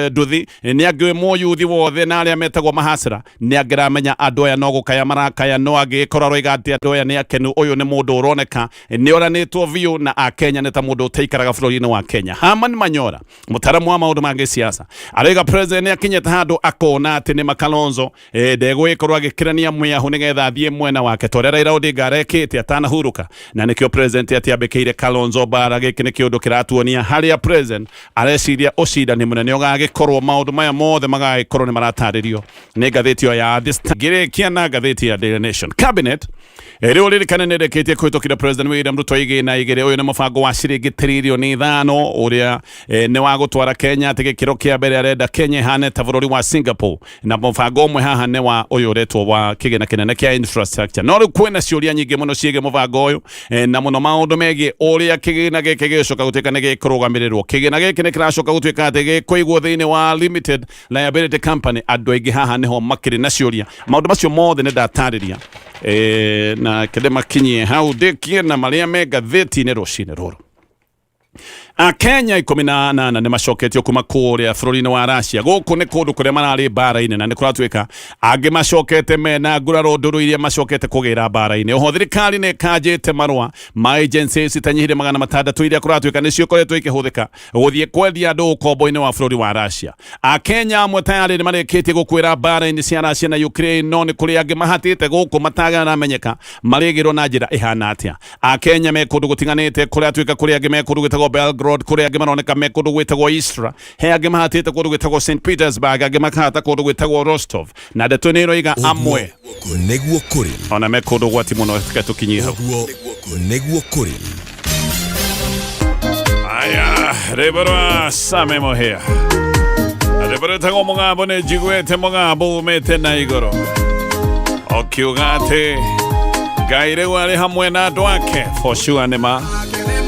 Speaker 3: nduthi, nĩ angĩoĩ mũyuthi wothe na arĩa metagwo mahacera, nĩ angĩramenya andũ aya no gũkaya marakaya, no angĩgĩkorwo aroiga atĩ andũ aya nĩ akenu. Ũyũ nĩ mũndũ ũroneka nĩ oranĩtwo biũ na akenya nĩ ta mũndũ ũtaikaraga bũrũri-inĩ wa Kenya. Herman Manyora, mũtaramu wa maũndũ ma gĩsiasa, aroiga President nĩ akinyĩte handũ akona atĩ nĩ Kalonzo ndegũgĩkorwo agĩkĩrania mwĩahu nĩgetha athiĩ mwena wake ta ũrĩa Raila Odinga arekĩte atanahurũka, na nĩkĩo President atiambĩkĩire Kalonzo mbara. Gĩkĩ nĩ kĩũndũ kĩratuonia harĩa President areciria ũcindani mũnene ũgagĩkorwo, maũndũ maya mothe magagĩkorwo nĩ maratarĩrio nĩ ngathĩti ĩyo ya The Star. Ngĩrĩkia na ngathĩti ya Daily Nation, Cabinet rĩu ririkane nĩ ĩrĩkĩtie kũhĩtũkĩra President William Ruto igĩna igĩrĩ. Ũyũ nĩ mũbango wa ciringi 5 trillion. Ũrĩa nĩ wa gũtwara Kenya atĩ gĩkĩro kĩa mbere arenda Kenya ĩhane ta bũrũri wa Singapore, na mũbango ũmwe haha nĩ wa ũyũ ũretwo wa kĩgĩna kĩnene kĩa infrastructure. No rĩu kwĩna ciũria nyingĩ mũno ciĩgiĩ mũbango ũyũ, na mũno maũndũ megiĩ ũrĩa kĩgĩna gĩkĩ gĩgũcoka gũtuĩka nĩ gĩkũrũgamĩrĩrwo. Kĩgĩna gĩkĩ nĩ kĩracoka gũtuĩka atĩ gĩkũigwo thĩinĩ wa limited liability company. Andũ aingĩ haha nĩho makĩrĩ na ciũria. Maũndũ macio mothe nĩ ndatarĩria, na kende makinyie hau ndĩkie na marĩa me ngathĩti-inĩ rũcinĩ rũrũ. Akenya 18 nĩ macoketio kuma kũrĩa bũrũri-inĩ wa Russia. Gũkũ nĩ kũndũ kũrĩa mararĩ mbara-inĩ, na nĩ kũratuĩka angĩ macokete mena nguraro ndũrũ iria macokete kũgĩra mbara-inĩ. Oho thirikari nĩ ĩkanjĩte marũa ma agencies itanyihire 600 iria kũratuĩka nĩcio ikoretwo ikĩhũthĩka gũthiĩ kwendia andũ ũkombo-inĩ wa bũrũri wa Russia. Akenya amwe tayarĩ nĩ marĩkĩtie gũkuĩra mbara-inĩ cia Russia na Ukraine, no nĩ kũrĩ angĩ mahatĩte gũkũ mataramenyeka marĩgĩrwo na njĩra ĩhana atĩa. Akenya me kũndũ gũtiganĩte, kũrĩa tuĩka kũrĩ angĩ me kũndũ gwĩtagwo Belgorod, kũrĩ angĩ maroneka me kũndũ gwĩtagwo Istra, he angĩ mahatĩte kũndũ gwĩtagwo St Petersburg, angĩ makahata kũndũ gwĩtagwo Rostov, na ndeto nĩ ĩroiga amwe
Speaker 1: Nĩguo kũrĩ.
Speaker 3: Ona me kũndũ gwati mũno. Reke tũkinyie hau.
Speaker 1: Ũguo nĩguo kũrĩ.
Speaker 3: Aya, rwĩmbo rwa Same Mũhĩa, rwĩmbo rwĩtagwo Mũgambo. Nĩ njiguĩte mũgambo umĩte na igũrũ ũkiuga atĩ Ngai rĩu arĩ hamwe na andũ ake. For sure nĩ ma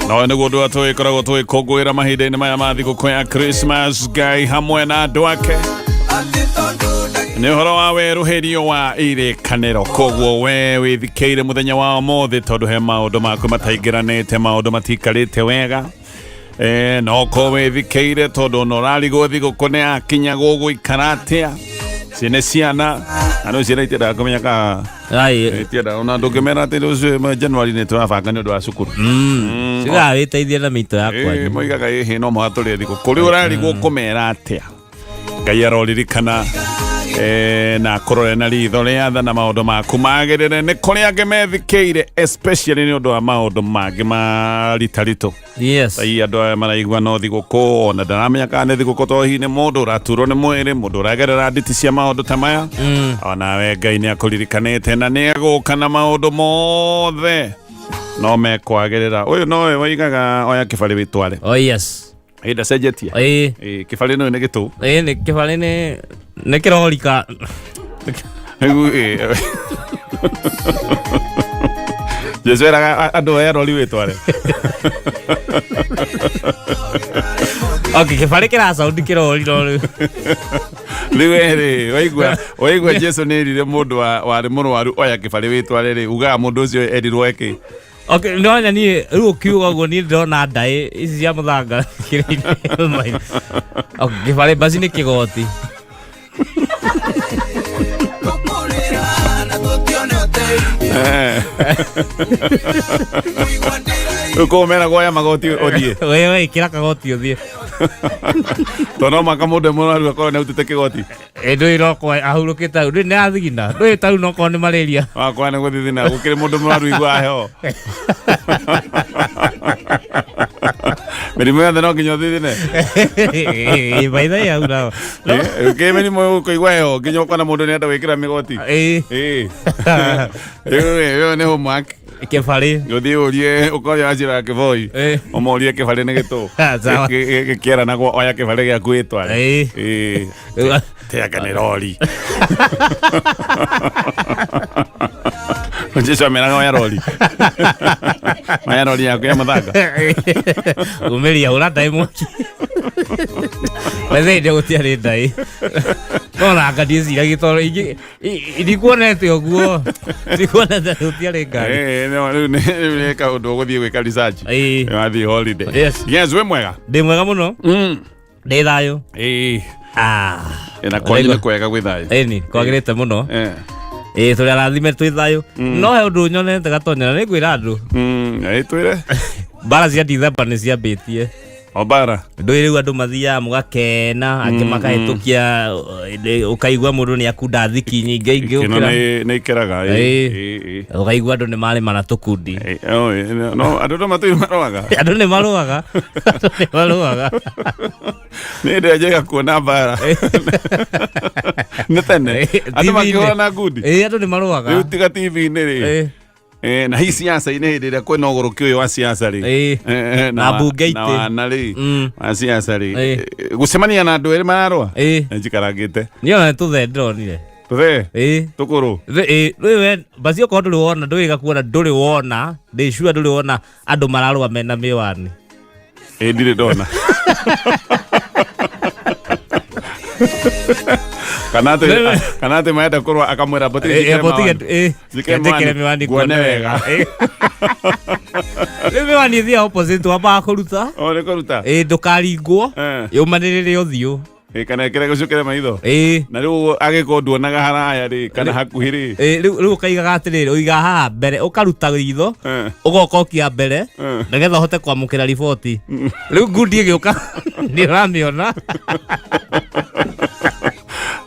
Speaker 3: no nĩguo ũndũ ũrĩa tũgĩkoragwo tũgĩkũngũĩra mahinda-inĩ maya ma thigũkũ ya Christmas, Ngai hamwe na andũ ake. Nĩ ũhoro wa werũhĩrio wa irĩkanĩro. Koguo we wĩthikĩire mũthenya wa ũmũthĩ, tondũ he maũndũ maku mataingĩranĩte, maũndũ matikarĩte wega, no ko wĩthikĩire tondũ ona ũrarigwo thigũkũ nĩ yakinya gũgũikara atĩa, ciĩ ciana na rĩu ciana itiendaga kũmenya ka
Speaker 4: Ai,
Speaker 3: itiendaga ona ndũngĩmera atĩ rũciũ January nĩ tũrabanga nĩ ũndũ wa cukuru.
Speaker 4: Cigaga wĩteithie na mĩito yakwa.
Speaker 3: Moigaga ĩhĩ no mũhaka tũrĩe thigũkũ. Rĩu ũrarigwo kũmera atĩa. Ngai aroririkana, na akũrore na ritho rĩa tha na maũndũ maku magĩrĩre. Nĩ kũrĩ angĩ methikĩire especially nĩ ũndũ wa maũndũ mangĩ maritaritũ. Ai, andũ aya maraigua no thigũkũ, ona ndaramenya kana nĩ thigũkũ, to hihi nĩ mũndũ ũraturwo nĩ mwĩrĩ, mũndũ ũragerera nditi cia maũndũ ta maya. Onawe Ngai nĩ akũririkanĩte na nĩ egũka na maũndũ mothe no mekwagĩrĩra. Ũyũ nowe waigaga oya kĩbarĩ wĩtware.
Speaker 4: Oh yes.
Speaker 3: Ĩ ndacenjetie.
Speaker 4: Ĩĩ.
Speaker 3: Ĩ, kĩbarĩ nĩwe nĩ gĩtũ.
Speaker 4: Ĩĩ, nĩ kĩbarĩ, nĩ kĩrori ka
Speaker 3: Rĩu, Jesu eraga andũ oya rori wĩtware.
Speaker 4: Okay, kĩbarĩ kĩra sound kĩrori no rĩu.
Speaker 3: Rĩu rĩ, waigua Jesu nĩ erire mũndũ warĩ mũrwaru oya kĩbarĩ wĩtware rĩ, ugaga mũndũ ũcio erirwo eke?
Speaker 4: Okay, no nya niĩ rĩu ũkiuga ũguo niĩ ndĩrona ndaĩ ici cia mũthanga kĩrĩa-inĩ. Okay, kĩbarĩ basi nĩ kĩgoti.
Speaker 3: Rĩu kũu meragwo oya magoti ũthiĩ.
Speaker 4: We ĩkĩra kagoti ũthiĩ.
Speaker 3: Tondũ no mũhaka mũndũ e mũrwaru akorwo nĩ arutĩte kĩgoti.
Speaker 4: Ĩ, ndũĩ no kwa ahurũkĩte hau, ndũĩ nĩ athigina, ndũĩ ta rĩu no korwo nĩ malaria.
Speaker 3: Wakwa nĩ gũthithina gũkĩrĩ mũndũ mũrwaru igua heho. Mĩrimũ yothe no nginya ũthithine?
Speaker 4: Ĩ, by the way, hau nao.
Speaker 3: Kĩ mĩrimũ kũigua heho nginya ũkona mũndũ nĩ enda gwĩkĩra mĩgoti?
Speaker 4: Ĩ.
Speaker 3: Ĩ. Rĩu ĩyo nĩ homework.
Speaker 4: Kĩbarĩ.
Speaker 3: Ũthiĩ ũrie ũkoria wacira kĩboi. Ũmorie kĩbarĩ nĩ gĩtũ.
Speaker 4: Sawa.
Speaker 3: Gĩkĩeranagwo oya kĩbarĩ gĩaku wĩtware.
Speaker 4: Ĩ.
Speaker 3: Ĩ. Teanga nĩ rori. Jesu ameraga oya rori. Oya rori yaku ya mũthanga.
Speaker 4: Umĩria hũra ndaĩ mwaki. By the way, gũtiarĩ ndaĩ no nanga ndiĩciragia tondũ ingĩ ndikuonete ũguo, ndikuonete gũtiarĩ ngari.
Speaker 3: No, rĩu nĩ kaũndũ ũgũthiĩ gwĩka research. Wathiĩ holiday.
Speaker 4: Yes.
Speaker 3: Yes, wĩ mwega?
Speaker 4: Ndĩ mwega mũno. Ndĩ thayũ. Ah.
Speaker 3: Na kwanyu nĩ kwega, gwĩ thayũ?
Speaker 4: Ĩni, kwagĩrĩte mũno. Ĩĩ, tũrĩ arathime, twĩ thayũ, no he ũndũ nyonete gatonyera nĩ ngwĩra andũ.
Speaker 3: Ĩ, twĩre.
Speaker 4: Mbara cia Dithemba nĩ ciambĩtie.
Speaker 3: O mbara.
Speaker 4: Ndũĩ rĩu andũ mathiaga mũgakena, angĩ makahĩtũkia, ũkaigua mũndũ nĩ akunda thiki nyingĩ ingĩ
Speaker 3: Kĩno
Speaker 4: gũkĩra
Speaker 3: nĩ ikĩraga.
Speaker 4: Ĩ. Ũkaigua andũ nĩ marĩma na tũkundi.
Speaker 3: Oh, no andũ no matũi marũaga.
Speaker 4: Andũ nĩ marũaga, andũ nĩ marũaga.
Speaker 3: Nĩ ndĩ njega kuona mbara nĩ tene andũ
Speaker 4: TV-inĩ.
Speaker 3: makĩhũra na ngundi.
Speaker 4: Ĩ, andũ nĩ marũaga.
Speaker 3: Rĩu tiga TV-inĩ rĩ. Na hi siasa-inĩ hĩndĩ ĩrĩa kwĩna ũgũrũki ũyũ wa siasa rĩ.
Speaker 4: Ĩĩ. Na mbunge
Speaker 3: na
Speaker 4: itĩ.
Speaker 3: wana rĩ wa siasa rĩ, gũcemania na andũ erĩ mararũa, njikarangĩte.
Speaker 4: Niĩ ona nĩ tũthee ndĩronire.
Speaker 3: Tũthee
Speaker 4: Ĩĩ.
Speaker 3: tũkũrũ.
Speaker 4: Ĩĩ, rĩu we basi okorwo ndũrĩ wona, ndũrĩ kuona, ndũrĩ wona, ndĩ sure ndũrĩ wona andũ mararũa mena mĩwani.
Speaker 3: Ĩ, ndirĩ ndona kana atĩ kana atĩ marenda kũrũa akamwĩra botige njĩkĩre mawani. Njĩkĩre
Speaker 4: njĩkĩre
Speaker 3: mĩwani,
Speaker 4: mĩwani
Speaker 3: nguone wega.
Speaker 4: Rĩu mĩwani ĩthiaga opposite, wambaga kũruta.
Speaker 3: O nĩ kũruta.
Speaker 4: Ĩĩ, ndũkaringwo, yũmanĩrĩre ũthiũ.
Speaker 3: Ĩ, kana ĩkĩre gũcukĩre maitho.
Speaker 4: Ĩĩ.
Speaker 3: Na rĩu agĩkorwo nduonaga haraya rĩ kana hakuhĩ rĩ?
Speaker 4: Ĩĩ, rĩu ũkaigaga atĩrĩrĩ, ũigaga haha mbere, ũkaruta ritho, ũgoka ũkia mbere, nĩgetha ũhote kwamũkĩra riboti. Rĩu ngundi ĩgĩũka nĩ ũramĩona.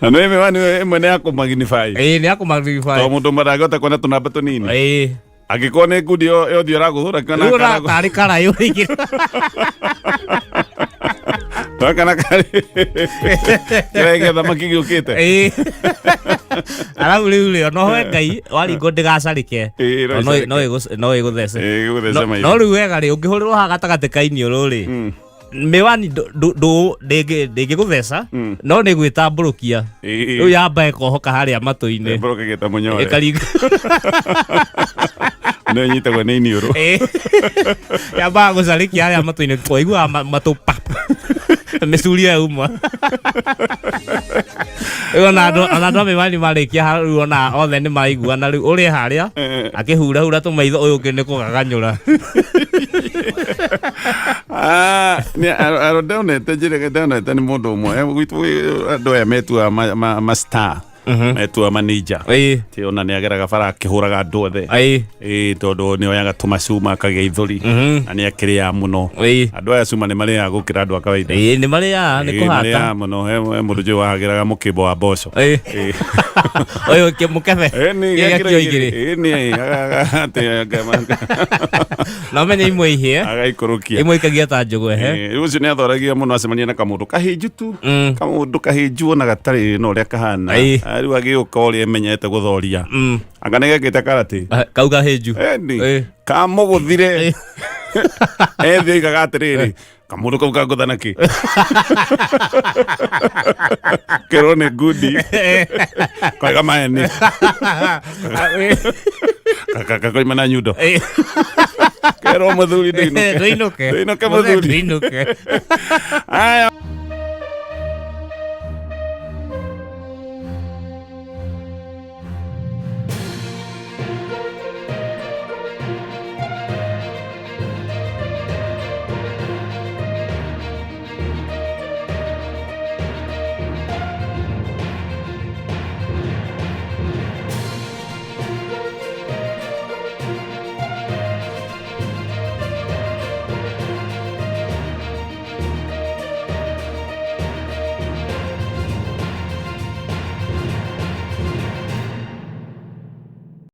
Speaker 3: Na nĩ mĩwani ĩyo ĩmwe nĩ ya kũmagnify.
Speaker 4: Ĩĩ, nĩ ya kũmagnify.
Speaker 3: Tondũ mũndũ ũmwe ndangĩhota kuona tũnamba tũnini.
Speaker 4: Ĩĩ.
Speaker 3: Angĩkorwo nĩ ngundi ĩyo yothe ũragũthũra kĩona.
Speaker 4: Rĩu ona tarĩ karaĩ ũrĩigĩra.
Speaker 3: Kana karĩ kĩrĩa gĩa thamaki gĩũkĩte.
Speaker 4: Ĩĩ, arabu rĩu rĩ, ona hoe Ngai waringwo ndĩgacarĩke.
Speaker 3: Ĩĩ, no
Speaker 4: No
Speaker 3: ĩcarĩke.
Speaker 4: no ĩgũthece.
Speaker 3: Ĩĩ, ĩgũthece maitho.
Speaker 4: No rĩu wega rĩ, ũngĩhũrĩrwo haha gatagatĩ ka iniũrũ rĩ, mĩwani ndĩngĩgũtheca, no nĩ gwĩtambũrũkia.
Speaker 3: Ĩĩ.
Speaker 4: Rĩu yamba ĩkohoka harĩa matũ-inĩ.
Speaker 3: Mbũrũkagĩta mũnyore.
Speaker 4: Ĩkaringa.
Speaker 3: Nĩ ĩnyitagwo nĩ iniũrũ.
Speaker 4: Ĩĩ. Yambaga gũcarĩkia harĩa matũ-inĩ, waiguaga matũ pa mĩcuri ĩyo yauma. Rĩu ona andũ a mĩwani marĩkia hau, rĩu ona othe nĩ maraiguana, rĩu ũrĩ harĩa akĩhurahura tũmaitho, ũyũ ũngĩ nĩ kũgaganyũra.
Speaker 3: Ah, nĩ aro ndonete njĩra ndonete nĩ mũndũ ũmwe gwitũ, andũ aya metuaga ma star, metuaga manija. Ti ona nĩ ageraga bara akĩhũraga andũ othe. Ĩĩ, tondũ nĩ oyaga tũmacuma akagĩa ithũri na nĩ akĩrĩaga mũno. Andũ aya cuma nĩ marĩaga gũkĩra andũ a kawaida.
Speaker 4: Ĩĩ, nĩ marĩaga nĩ
Speaker 3: Ĩĩ,
Speaker 4: kũhata.
Speaker 3: marĩaga mũno. He mũndũ njũĩ wahagĩraga mũkĩmbo wa mboco. Ĩĩ.
Speaker 4: Ũyũ mũkebe.
Speaker 3: Ĩĩ, nĩ
Speaker 4: Gĩa
Speaker 3: gĩa kiro
Speaker 4: kiro
Speaker 3: igĩrĩ.
Speaker 4: igĩrĩ.
Speaker 3: Ĩĩ, nĩ atĩ
Speaker 4: Na ũmenye imwe ihĩe,
Speaker 3: agaikũrũkia.
Speaker 4: Imwe ikagia ta njũgũ ehe.
Speaker 3: Ĩĩ, rĩu ũcio nĩ athoragia mũno acemania na kamũndũ kahĩnju tu, kamũndũ kahĩnju ona gatarĩ na ũrĩa kahana. Ah, rĩu agĩũka ũrĩa emenyete gũthoria, anga nĩ gekĩte karate.
Speaker 4: Ah, kau kahĩnju.
Speaker 3: Eni
Speaker 4: Ĩĩ.
Speaker 3: kamũgũthire ethiĩ oigaga atĩrĩrĩ, kamũndũ kau kangũtha nakĩ kerwo nĩ ngundi kaiga maeni kakoima na nyundo, kerwo mũthuri ndũinũke.
Speaker 4: Ndũinũke.
Speaker 3: Ndũinũke mũthuri.
Speaker 4: Ndũinũke.
Speaker 3: Aya.